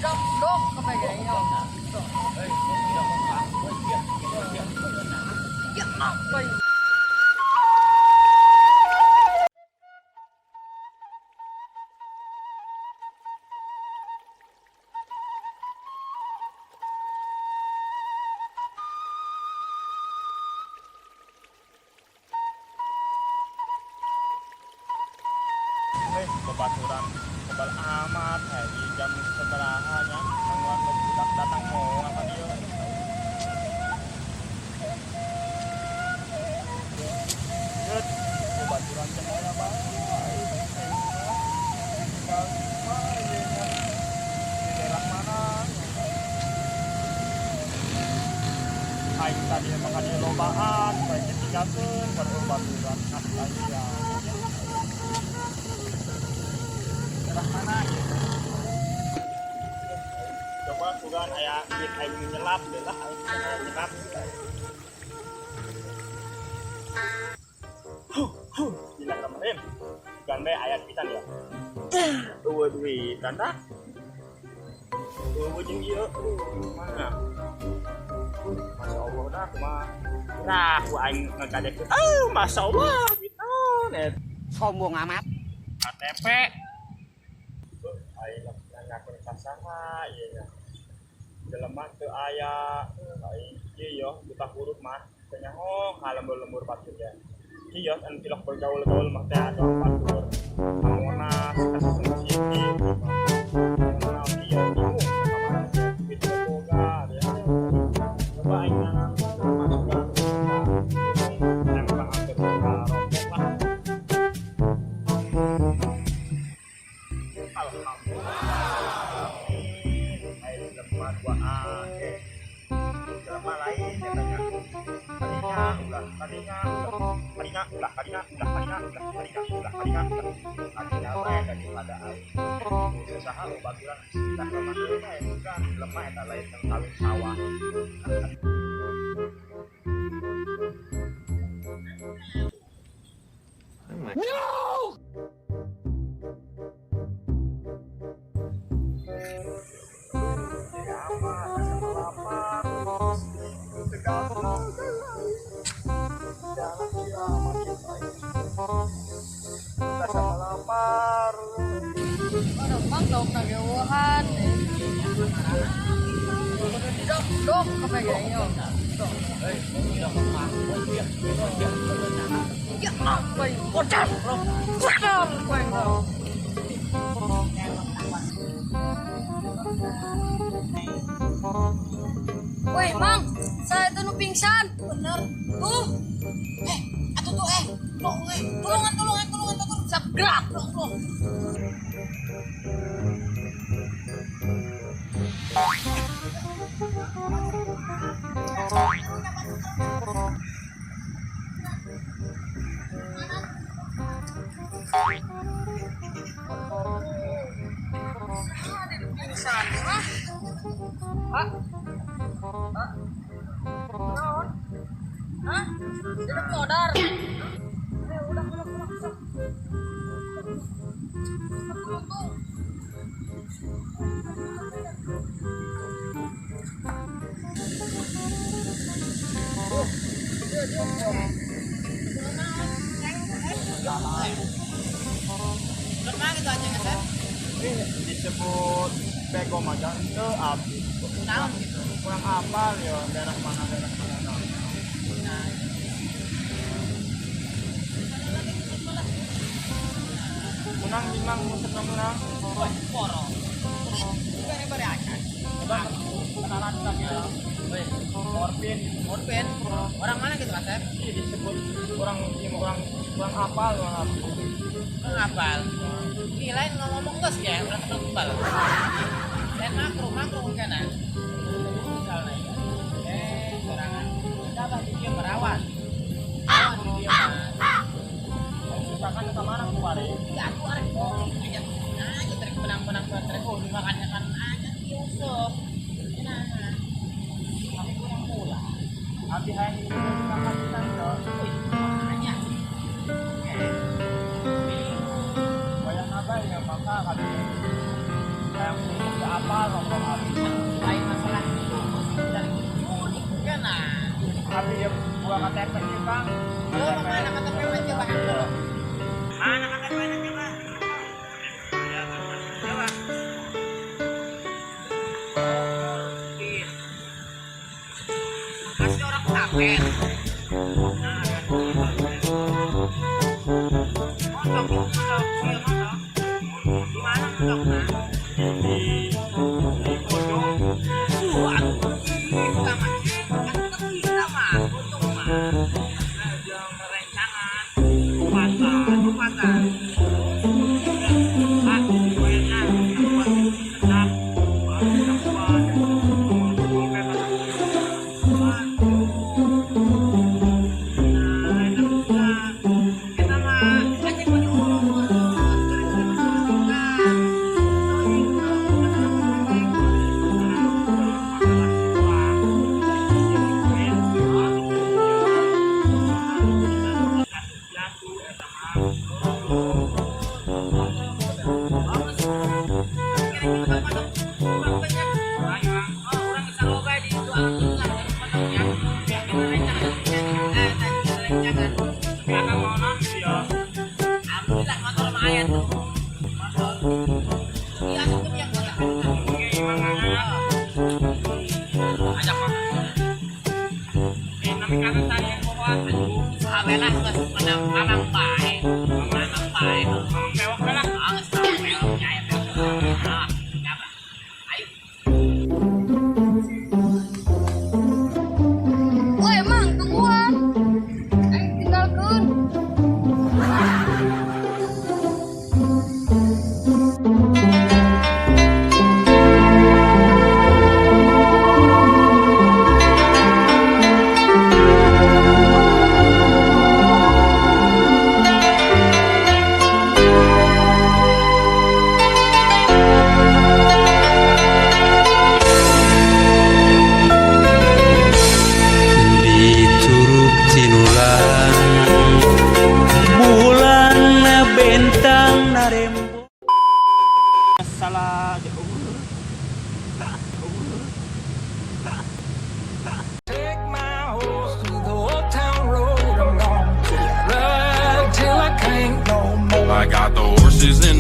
Dok, dok, kepegang yo. Ya, apa ini? Babaturan kebal amat hari jam seberaha nya nangguan budak datang mau apa dia Jut, babaturan teh moal bae tinggal di daerah mana aing tadi emang ka dieu lobaan bae ditinggalkeun pada babaturan ah aya mana gitu. Coba sugan aya duit aing nyelap deh lah aing nyelap. Bismillahirrahmanirrahim. Sugan bae aya pisan ya. Eueuh duitan dah. Eueuh jeung ieu mana? Masya Allah dah kumaha. Nah, ku aing ngagadekeun. Oh, Masya Allah pisan eta. Sombong amat. KTP. Aing nanyakeun ka saha ieu nya. Jelema teu aya, aing ieu yo buta huruf mah teu nyaho ka lembur-lembur batur ya. Ieu yo anu tilok bergaul-gaul mah teh aya batur. Ka Monas, ka Sesem City. Naon ieu bingung ka mana duit teu boga ya. Coba aing nanyakeun jelema sugan. Nempang hampir ka rompok lah. Alhamdulillah. Air lemah dua A. Jelema lain katanya. Tadinya ulah, tadinya ulah, tadinya ulah, tadinya ulah, tadinya ulah, tadinya ulah, tadinya ulah. Tadinya we daripada aing. Usaha baturan kita lemah deui bukan lemah eta lain teng kawin sawah. No! Dok, dok, kepegang yo. Ya, apa ini? Bocor, bocor, bocor. Weh, Mang, saya itu nu pingsan. Bener. Tuh. Atuh tuh tolong tulungan tulungan tulungan tulungan. Segera. Tolong, tolong. Pingsan. Hah? Hah? Hah? Naon? Hah? Tidak modar. Udah, udah, udah, udah. Tuh. Lemah gitu aja nggak? Ini disebut bego macan teu abdi. Naon gitu. Kurang apal ya daerah mana daerah mana. Nah. Menang limang musik menang. Wah, poro. Bare-bare aja. Coba kenalan kita ya. Weh, Morpin. Morpin. Orang mana gitu, Asep? Ih, disebut kurang kurang kurang apal orang abdi. Kurang apal. Ini lain ngomong geus ya, urang tebal-tebal. Lain makro, makro kana. Misalnya ya. Sorangan. Coba di dia merawat. Awan di dia mah. Susah kan ke mana kemarin? Ya aku arek bohong aja. Aja trek menang-menang trek oh dimakannya kan aja Yusuf. Nah. Tapi kurang pulang. Abi hayang ini makan kita yo. Makanya. Wayang apa ya maka kali hayang ke abi Apal ngomong abi. Lain masalah itu, dari unik kan nah. Abi ya buah KTP sih, Bang. Lo mana KTP na coba dulu. Mana KTP na coba? Coba. Asli orang Klaten. Montok, montok, iya montok. Di mana montok nah? Di Bojong. Aduh, kita mah, kan kita mah, untung mah. Ada perencanaan, kupatan, kupatan. Ah, enak, tetap, kita mah, aja punya urut, Alhamdulillah motor lumayan tuh. Motor. Iya, itu yang Ajak mah. Abelah geus menang mamang bae. Mamang bae. Mamang bewok lah. Ah, geus mamang bewok nya aya bewok. Ah, siap lah. Ayo. Woi, Mang, tungguan. Aing tinggalkeun. Di Curug Cinulang bulan bentang narembo. Salah jauh. Take my horse through the old town road. I'm gonna ride till I can't no more. I got the horses in